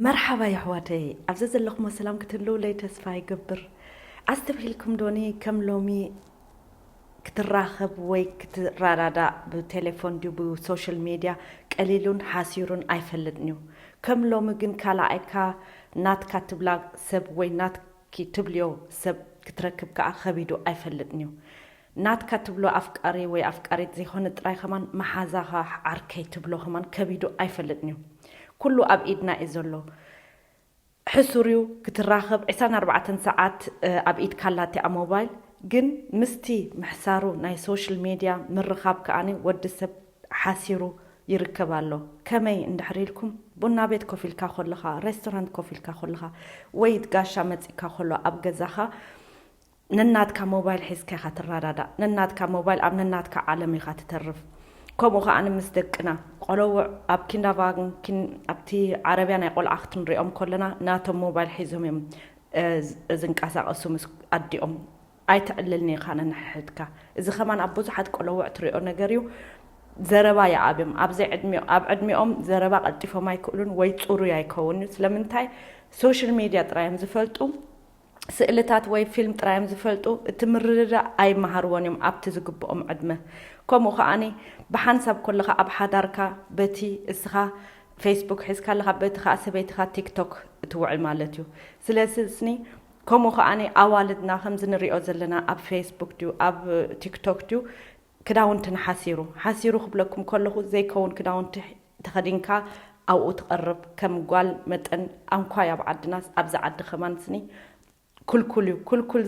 መርሓባ የሕዋተይ፣ ኣብዚ ዘለኹሞ ሰላም ክትህልውለይ ተስፋ ይገብር። ኣስተብሂልኩም ዶኒ ከም ሎሚ ክትራኸብ ወይ ክትረዳዳእ ብቴሌፎን ድዩ ብሶሻል ሜድያ ቀሊሉን ሓሲሩን ኣይፈልጥን እዩ። ከም ሎሚ ግን ካልኣይካ ናትካ ትብላ ሰብ ወይ ናትኪ ትብልዮ ሰብ ክትረክብ ከኣ ከቢዱ ኣይፈልጥን እዩ። ናትካ ትብሎ ኣፍቃሪ ወይ ኣፍቃሪት ዘይኮነ ጥራይ ከማን መሓዛኻ ዓርከይ ትብሎ ከማን ከቢዱ ኣይፈልጥን እዩ። ኩሉ ኣብ ኢድና እዩ ዘሎ። ሕሱር እዩ ክትራኸብ ዕስራን ኣርባዕተን ሰዓት ኣብ ኢድካ ኣላ እቲኣ ሞባይል። ግን ምስቲ ምሕሳሩ ናይ ሶሻል ሜድያ ምርኻብ ከኣኒ ወዲ ሰብ ሓሲሩ ይርከብ ኣሎ። ከመይ እንድሕር ኢልኩም ቡና ቤት ኮፍ ኢልካ ከለኻ፣ ሬስቶራንት ኮፍ ኢልካ ከለኻ ወይ ጋሻ መጺእካ ከሎ ኣብ ገዛኻ ነናትካ ሞባይል ሒዝካ ኢኻ ትረዳዳእ። ነናትካ ሞባይል ኣብ ነናትካ ዓለም ኢኻ ትተርፍ። ከምኡ ከኣ ምስ ደቅና ቆለውዕ ኣብ ኪንዳቫግን ኪን ኣብቲ ዓረብያ ናይ ቆልዓ ክትንሪኦም ከለና ናቶም ሞባይል ሒዞም እዮም ዝንቀሳቐሱ ምስ ኣዲኦም። ኣይተዕልልኒ ኢኻ ነንሕድካ። እዚ ከማን ኣብ ብዙሓት ቆለውዕ ትሪኦ ነገር እዩ። ዘረባ ይኣብዮም። ኣብዘይ ዕድሚኦም ኣብ ዕድሚኦም ዘረባ ቀልጢፎም ኣይክእሉን ወይ ፅሩይ ኣይከውን እዩ። ስለምንታይ? ሶሻል ሜድያ ጥራይ እዮም ዝፈልጡ። ስእልታት ወይ ፊልም ጥራይ እዮም ዝፈልጡ። እቲ ምርድዳእ ኣይመሃርዎን እዮም ኣብቲ ዝግብኦም ዕድመ። ከምኡ ከኣኒ ብሓንሳብ ከለኻ ኣብ ሓዳርካ በቲ እስኻ ፌስቡክ ሒዝካ ኣለኻ፣ በቲ ከኣ ሰበይትኻ ቲክቶክ እትውዕል ማለት እዩ። ስለዚ ስኒ ከምኡ ከኣኒ ኣዋልድና ከምዚ ንሪኦ ዘለና ኣብ ፌስቡክ ድዩ ኣብ ቲክቶክ ድዩ ክዳውንትን ሓሲሩ ሓሲሩ ክብለኩም ከለኹ ዘይከውን ክዳውንቲ ተኸዲንካ ኣብኡ ትቐርብ። ከም ጓል መጠን ኣንኳይ ኣብ ዓድናስ ኣብዚ ዓዲ ከማን ስኒ ክልኩል እዩ። ክልኩል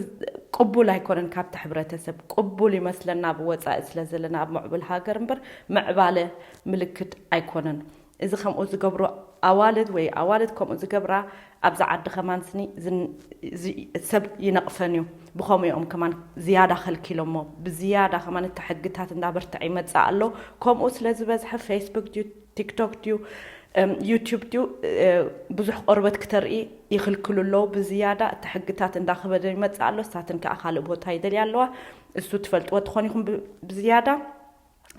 ቅቡል ኣይኮነን ካብቲ ሕብረተሰብ። ቅቡል ይመስለና ኣብ ወፃኢ ስለ ዘለና ኣብ ምዕቡል ሃገር እምበር ምዕባለ ምልክት ኣይኮነን። እዚ ከምኡ ዝገብሩ ኣዋልድ ወይ ኣዋልድ ከምኡ ዝገብራ ኣብዚ ዓዲ ከማን ስኒ ዝን- እዚ ሰብ ይነቕፈን እዩ። ብኸምኡ እዮም ከማን ዝያዳ ከልኪሎሞ። ብዝያዳ ከማን እቲ ሕግታት እንዳበርትዐ ይመፅእ ኣሎ። ከምኡ ስለ ዝበዝሐ ፌስቡክ ድዩ ቲክቶክ ድዩ እም፣ ዩቲዩብ ድዩ እ፣ ብዙሕ ቆርበት ክተርኢ ይኽልክሉ ኣለዉ። ብዝያዳ እቲ ሕግታት እንዳኸበደ ይመፅእ ኣሎ። እሳትን ከዓ ካልእ ቦታ ይደልያ ኣለዋ። እሱ ትፈልጥዎ ትኾን ኢኹም ብ- ብዝያዳ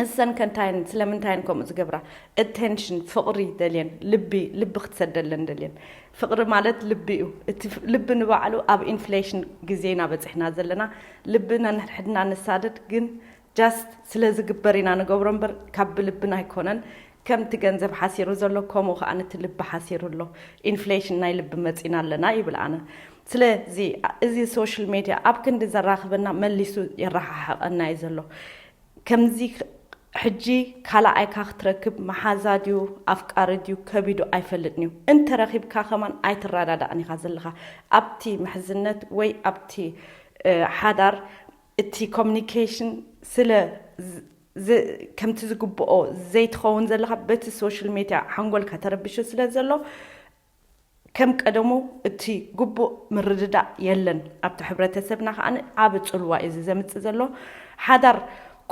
እሰን ከንታይን ስለምንታይን ከምኡ ዝገብራ ኣቴንሽን ፍቕሪ ደልየን ልቢ ልቢ ክትሰደለን ደልየን። ፍቕሪ ማለት ልቢ እዩ። እቲ ፍ- ልቢ ንባዕሉ ኣብ ኢንፍሌሽን ግዜ ኢና በፂሕና ዘለና። ልቢ ነንሕድሕድና ንሳደድ ግን ጃስት ስለ ዝግበር ኢና ንገብሮ እምበር ካብ ብልብና ኣይኮነን። ከምቲ ገንዘብ ሓሲሩ ዘሎ ከምኡ ከዓ ነቲ ልቢ ሓሲሩ ኣሎ። ኢንፍሌሽን ናይ ልቢ መፂና ኣለና ይብል ኣነ። ስለዚ እዚ ሶሻል ሜድያ ኣብ ክንዲ ዘራኽበና መሊሱ የረሓሕቐና እዩ ዘሎ። ከምዚ ሕጂ ካልኣይካ ክትረክብ መሓዛ ድዩ ኣፍቃሪ ድዩ ከቢዱ ኣይፈልጥን እዩ። እንተረኺብካ ከማን ኣይትረዳዳእን ኢኻ ዘለኻ ኣብቲ ምሕዝነት ወይ ኣብቲ እ፣ ሓዳር እቲ ኮሚኒኬሽን ስለ ዝ- ዝ- ከምቲ ዝግብኦ ዘይትኸውን ዘለኻ በቲ ሶሻል ሜድያ ሓንጎልካ ተረቢሹ ስለ ዘሎ ከም ቀደሙ እቲ ግቡእ ምርድዳእ የለን። ኣብቲ ሕብረተሰብና ከዓ ዓብ ፅልዋ እዩ እዚ ዘምፅእ ዘሎ። ሓዳር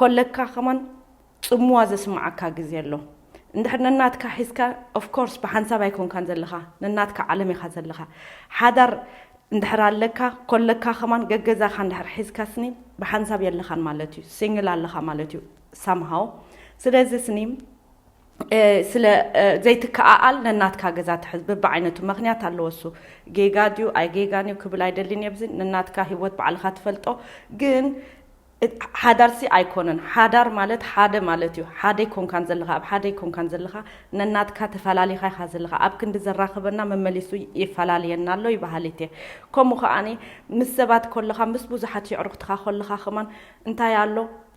ኮለካ ከማን ፅምዋ ዘስምዓካ ግዜ ኣሎ። እንድሕር ነናትካ ሒዝካ ኦፍኮርስ ብሓንሳብ ኣይኮንካን ዘለኻ፣ ነናትካ ዓለም ኢኻ ዘለኻ። ሓዳር እንድሕር ኣለካ ኮለካ ከማን ገገዛኻ እንድሕር ሒዝካ ስኒ ብሓንሳብ የለኻን ማለት እዩ። ሲንግል ኣለኻ ማለት እዩ ሳምሃው። ስለዚ ስኒ እ፣ ስለ እ፣ ዘይትከኣኣል ነናትካ ገዛ ትሕዝ ብብዓይነቱ ምክንያት ኣለዎ። እሱ ጌጋ ድዩ ኣይ ጌጋን እዩ ክብል ኣይደልን እየ። ብዚ ነናትካ ህይወት ባዕልኻ ትፈልጦ። ግን እ፣ ሓዳርሲ ኣይኮነን። ሓዳር ማለት ሓደ ማለት እዩ። ሓደ ይኮንካን ዘለኻ ኣብ ሓደ ይኮንካን ዘለኻ ነናትካ ተፈላሊኻ ኢኻ ዘለኻ። ኣብ ክንዲ ዘራኽበና መመሊሱ ይፈላልየና ኣሎ ይበሃል እየ። ከምኡ ከኣኒ ምስ ሰባት ከለኻ ምስ ብዙሓት የዕሩኽትኻ ከለኻ ከማን እንታይ ኣሎ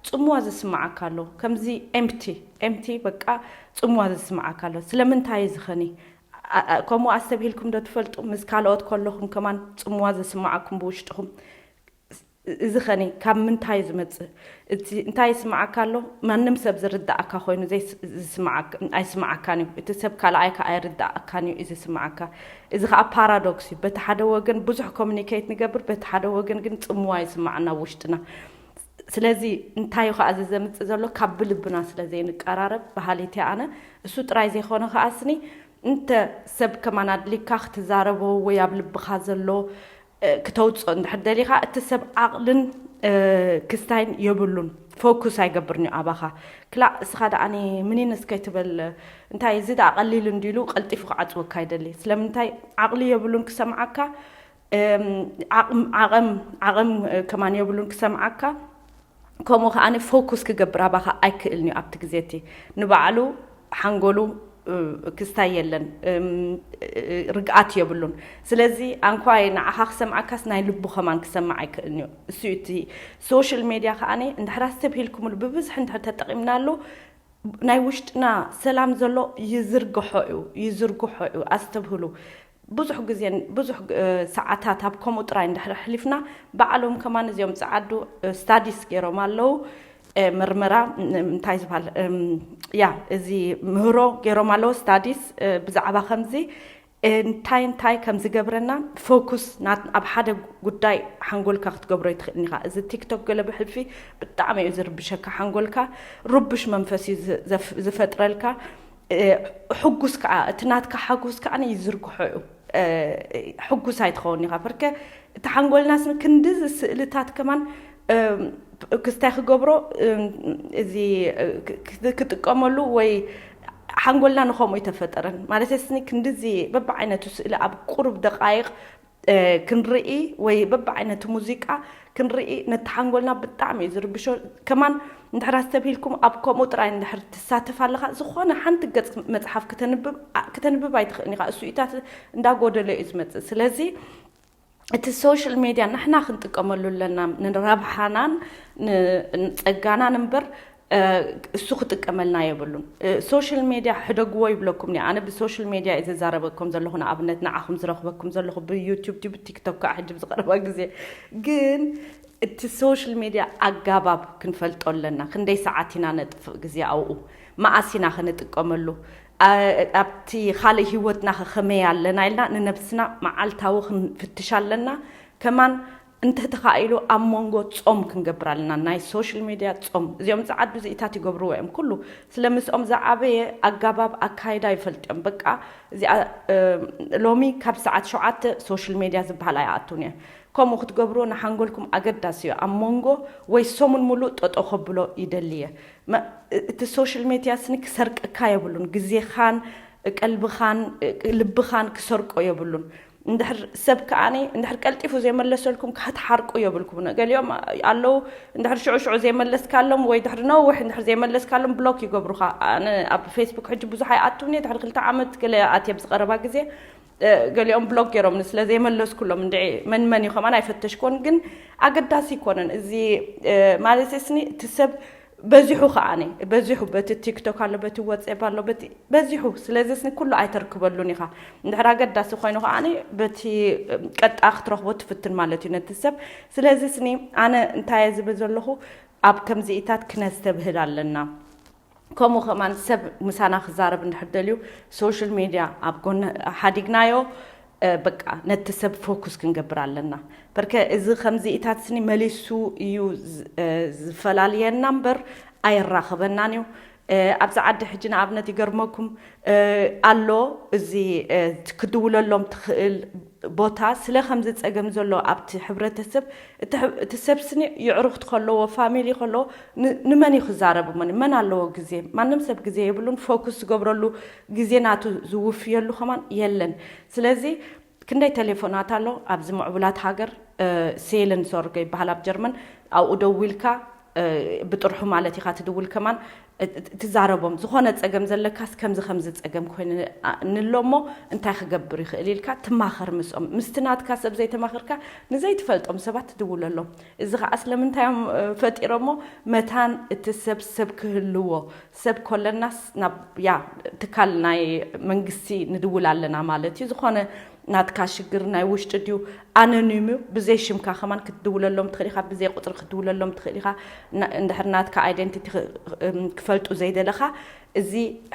ፅምዋ ዝስምዓካ ኣሎ። ከምዚ ኤምቲ ኤምቲ በቃ ፅምዋ ዝስምዓካ ኣሎ። ስለምንታይ እዩ ዝኸኒ? ኣ- ኣ- ከምኡ ኣስተብሂልኩም ዶ ትፈልጡ? ምስ ካልኦት ከለኹም ከማን ፅምዋ ዝስምዓኩም ብውሽጥኹም እዚ ኸኒ ካብ ምንታይ እዩ ዝመፅእ? እቲ እንታይ ይስምዓካ ኣሎ? ማንም ሰብ ዝርዳእካ ኮይኑ ዘይስ- ዝስምዓካ- ኣይስምዓካን እዩ። እቲ ሰብ ካልኣይካ ኣይርዳእካን እዩ እዩ ዝስምዓካ። እዚ ከዓ ፓራዶክስ እዩ። በቲ ሓደ ወገን ብዙሕ ኮሚኒኬት ንገብር፣ በቲ ሓደ ወገን ግን ፅምዋ ይስምዓና ኣብ ውሽጥና። ስለዚ እንታይ እዩ ከዓ እዚ ዘምፅእ ዘሎ? ካብ ብልብና ስለ ዘይንቀራረብ በሃሊት እየ ኣነ። እሱ ጥራይ ዘይኮነ ከዓ ስኒ እንተ ሰብ ከማን ኣድሊካ ክትዛረቦ ወይ ኣብ ልብኻ ዘሎ እ፣ ክተውፅኦ እንድሕር ደሊኻ እቲ ሰብ ዓቕልን እ፣ ክስታይን የብሉን። ፎኩስ ኣይገብርን እዩ ኣባኻ። ክላእ እስኻ ደኣ ምኒንስ ከይትበል፣ እንታይ እዚ ደኣ ቀሊል እንዲሉ ቀልጢፉ ክዓጽወካ ይደሊ። ስለምንታይ? ዓቕሊ የብሉን ክሰምዓካ፣ ዓቕም ዓቐም ከማን የብሉን ክሰምዓካ። ከምኡ ከኣ ፎኩስ ክገብር ኣባኻ ኣይክእልን እዩ። ኣብቲ ግዜ እቲ ንባዕሉ ሓንጎሉ ክስታይ የለን፣ ርግኣት የብሉን። ስለዚ ኣንኳይ ንዓኻ ክሰምዓካስ ናይ ልቡ ከማን ክሰምዕ ኣይክእልን እዩ። እሱ እቲ ሶሻል ሜድያ ከኣ እንድሕር ኣስተብሂልኩምሉ ብብዝሒ እንድሕር ተጠቒምናሉ ናይ ውሽጥና ሰላም ዘሎ ይዝርግሖ እዩ፣ ይዝርግሖ እዩ። ኣስተብህሉ። ብዙሕ ግዜን ብዙሕ ሰዓታት ኣብ ከምኡ ጥራይ እንድሕር ኣሕሊፍና፣ ባዕሎም ከማን እዚኦም ጸዓዱ ስታዲስ ገይሮም ኣለዉ። ምርመራ እንታይ ዝበሃል፣ ያ፣ እዚ ምህሮ ገይሮም ኣለዉ፣ ስታዲስ ብዛዕባ ከምዚ እንታይ እንታይ ከም ዝገብረና ፎኩስ ኣብ ሓደ ጉዳይ ሓንጎልካ ክትገብሮ ይትኽእልን ኢኻ። እዚ ቲክቶክ ገለ ብሕልፊ ብጣዕሚ እዩ ዝርብሸካ ሓንጎልካ። ርቡሽ መንፈስ እዩ ዝፈጥረልካ። ሕጉስ ከዓ፣ እቲ ናትካ ሓጎስ ከዓ ይዝርግሖ እዩ። ሕጉስ ኣይትኸውን ኢኻ። በርከ እቲ ሓንጎልና ስኒ ክንድዚ ስእልታት ከማን ክስታይ ክገብሮ፣ እዚ ክጥቀመሉ ወይ ሓንጎልና ንኸምኡ ኣይተፈጠረን ማለት ስኒ ክንድዚ በብዓይነቱ ስእሊ ኣብ ቁሩብ ደቃይቕ ክንርኢ ወይ በብዓይነቱ ሙዚቃ ክንርኢ ነቲ ሓንጎልና ብጣዕሚ እዩ ዝርብሾ። ከማን እንድሕር ኣስተብሂልኩም ኣብ ከምኡ ጥራይ እንድሕር ትሳተፍ ኣለኻ ዝኾነ ሓንቲ ገጽ መጽሓፍ ክተንብብ ኣይትኽእልን ኢኻ። እሱኢታት እንዳጎደለ እዩ ዝመጽእ። ስለዚ እቲ ሶሻል ሜድያ ንሕና ክንጥቀመሉ ኣለና፣ ንረብሓናን ንጸጋናን እምበር እሱ ክጥቀመልና የብሉን። ሶሻል ሜድያ ሕደግዎ ይብለኩም እየ። ኣነ ብሶሻል ሜድያ እየ ዝዛረበኩም ዘለኹ፣ ንኣብነት ንዓኹም ዝረኽበኩም ዘለኹ ብዩቱብ ድዩ ብቲክቶክ ከዓ ሕጂ ብዝቐረባ ግዜ። ግን እቲ ሶሻል ሜድያ ኣጋባብ ክንፈልጦ ኣለና። ክንደይ ሰዓት ኢና ነጥፍእ ግዜ ኣብኡ፣ መኣስ ኢና ክንጥቀመሉ፣ ኣብቲ ካልእ ህይወትና ከመይ ኣለና ኢልና ንነብስና መዓልታዊ ክንፍትሽ ኣለና። ከማን እንተተኻኢሉ ኣብ መንጎ ጾም ክንገብር ኣለና። ናይ ሶሻል ሜድያ ጾም፣ እዚኦም ጸዓዱ ዝኢታት ይገብርዎ እዮም ኩሉ። ስለ ምስኦም ዝዓበየ ኣጋባብ ኣካይዳ ይፈልጡ እዮም። በቃ እዚኣ ሎሚ ካብ ሰዓት ሸውዓተ ሶሻል ሜድያ ዝበሃል ኣይኣቱን እየ። ከምኡ ክትገብርዎ ንሓንጎልኩም ኣገዳሲ እዩ። ኣብ መንጎ ወይ ሰሙን ሙሉእ ጠጦ ከብሎ ይደሊ እየ። እቲ ሶሻል ሜድያ ስኒ ክሰርቀካ የብሉን። ግዜኻን ቀልብኻን ልብኻን ክሰርቆ የብሉን። እንድሕር ሰብ ከኣኒ እንድሕር ቀልጢፉ ዘይመለሰልኩም ክትሓርቁ የብልኩም። ገሊኦም ኣለዉ እንድሕር ሽዑ ሽዑ ዘይመለስካሎም ወይ ድሕሪ ነዊሕ እንድሕር ዘይመለስካሎም ብሎክ ይገብሩኻ። ኣነ ኣብ ፌስቡክ ሕጂ ብዙሕ ኣይኣቱን እየ። ድሕሪ ክልተ ዓመት ገለ ኣትየ ብዝቐረባ ግዜ ገሊኦም ብሎክ ገይሮምኒ ስለ ዘይመለስኩሎም እንድዒ መን መን እዩ ከማን ኣይፈተሽኮን። ግን ኣገዳሲ ኣይኮነን እዚ ማለት ስኒ እቲ ሰብ በዚሑ ከዓኒ በዚሑ በቲ ቲክቶክ ኣሎ በቲ ወፅኤፕ ኣሎ በቲ በዚሑ። ስለዚ ስኒ ኩሉ ኣይተርክበሉን ኢኻ። እንድሕር ኣገዳሲ ኮይኑ ከዓኒ በቲ ቀጣ ክትረኽቦ ትፍትን ማለት እዩ ነቲ ሰብ። ስለዚ ስኒ ኣነ እንታይ እየ ዝብል ዘለኹ ኣብ ከምዚኢታት ክነስተብህል ኣለና። ከምኡ ከማን ሰብ ምሳና ክዛረብ እንድሕር ደልዩ ሶሻል ሜድያ ኣብ ጎኒ ሓዲግናዮ በቃ ነቲ ሰብ ፎኩስ ክንገብር ኣለና። በርከ እዚ ከምዚኢታት ስኒ መሊሱ እዩ ዝፈላልየና እምበር ኣየራኽበናን እዩ። ኣብዚ ዓዲ ሕጂ ንኣብነት ይገርመኩም ኣሎ እዚ ክድውለሎም ትኽእል ቦታ ስለ ከምዚ ጸገም ዘሎ ኣብቲ ሕብረተሰብ እቲ ሰብ ስኒ ይዕሩኽቲ ከለዎ ፋሚሊ ከለዎ ንመን እዩ ክዛረብ እሞ መን ኣለዎ ግዜ ማንም ሰብ ግዜ የብሉን ፎኩስ ዝገብረሉ ግዜ ናቱ ዝውፍየሉ ከማን የለን። ስለዚ ክንደይ ቴሌፎናት ኣሎ ኣብዚ ምዕቡላት ሃገር ሴልን ሶርገ ይበሃል ኣብ ጀርመን ኣብኡ ደዊልካ ብጥርሑ ማለት ኢኻ ትድውል ከማን ትዛረቦም ዝኾነ ጸገም ዘለካስ ከምዚ ከምዚ ጸገም ኮይኑ ንሎ እሞ እንታይ ክገብር ይኽእል ኢልካ ትማኸር ምስኦም ምስቲ ናትካ ሰብ ዘይተማኽርካ ንዘይትፈልጦም ሰባት ትድውለሎም። እዚ ከዓ ስለምንታይ እዮም ፈጢሮሞ መታን እቲ ሰብ ሰብ ክህልዎ ሰብ ኮለናስ ናብ ያ ትካል ናይ መንግስቲ ንድውል ኣለና ማለት እዩ። ዝኾነ ናትካ ሽግር ናይ ውሽጢ ድዩ ኣነኒም እዩ ብዘይ ሽምካ ከማን ክትድውለሎም ትኽእል ኢኻ ብዘይ ቁፅሪ ክትድውለሎም ትኽእል ኢኻ። እንድሕር ናትካ ኣይደንቲቲ ክፈልጡ ዘይደለኻ እዚ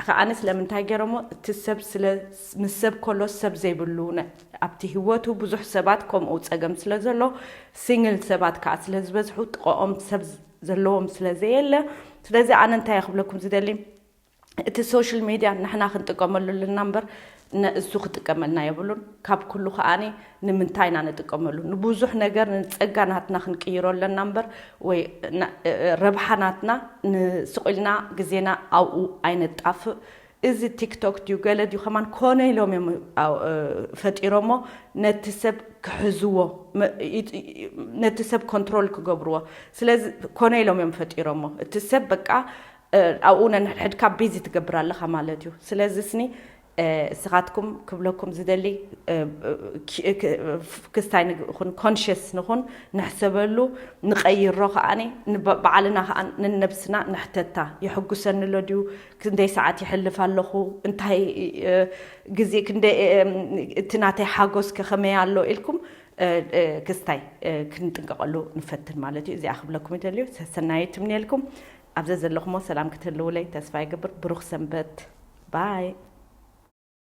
ከዓኒ ስለምንታይ ገይሮሞ እቲ ሰብ ስለ ምስ ሰብ ከሎ ሰብ ዘይብሉ ኣብቲ ህይወቱ ብዙሕ ሰባት ከምኡ ፀገም ስለ ዘሎ ሲንግል ሰባት ከዓ ስለ ዝበዝሑ ጥቕኦም ሰብ ዘለዎም ስለ ዘየለ ስለዚ ኣነ እንታይ ክብለኩም ዝደሊ እቲ ሶሻል ሜድያ ንሕና ክንጥቀመሉ ኣለና እምበር ንእሱ ክጥቀመልና የብሉን። ካብ ኩሉ ከኣኒ ንምንታይ ኢና ንጥቀመሉ? ንብዙሕ ነገር ንጸጋ ናትና ክንቅይሮ ኣለና እምበር፣ ወይ ና- ረብሓ ናትና ንስቕ ኢልና ግዜና ኣብኡ ኣይነጣፍእ። እዚ ቲክቶክ ድዩ ገለ ድዩ ከማን ኮነ ኢሎም እዮም ኣው- ፈጢሮሞ፣ ነቲ ሰብ ክሕዝዎ፣ መ- ይጥ- ነቲ ሰብ ኮንትሮል ክገብርዎ። ስለዚ ኮነ ኢሎም እዮም ፈጢሮሞ። እቲ ሰብ በቃ ኣብኡ ነንሕድሕድካ ቢዚ ትገብር ኣለኻ ማለት እዩ። ስለዚ ስኒ እስኻትኩም ክብለኩም ዝደሊ፣ ክስታይ ንኹን፣ ኮንሽስ ንኹን፣ ንሕሰበሉ፣ ንቐይሮ ከኣኒ፣ ባዕልና ከኣ ንነብስና ንሕተታ። የሕጉሰኒ ኣሎ ድዩ? ክንደይ ሰዓት ይሕልፍ ኣለኹ? እንታይ ግዜ ክንደይ፣ እቲ ናተይ ሓጎስ ከኸመይ ኣሎ ኢልኩም ክስታይ ክንጥንቀቐሉ ንፈትን ማለት እዩ። እዚኣ ክብለኩም ይደልዩ። ሰሰናዩ ትምንየልኩም። ኣብዘ ዘለኹሞ ሰላም ክትህልውለይ ተስፋ ይገብር። ብሩኽ ሰንበት። ባይ።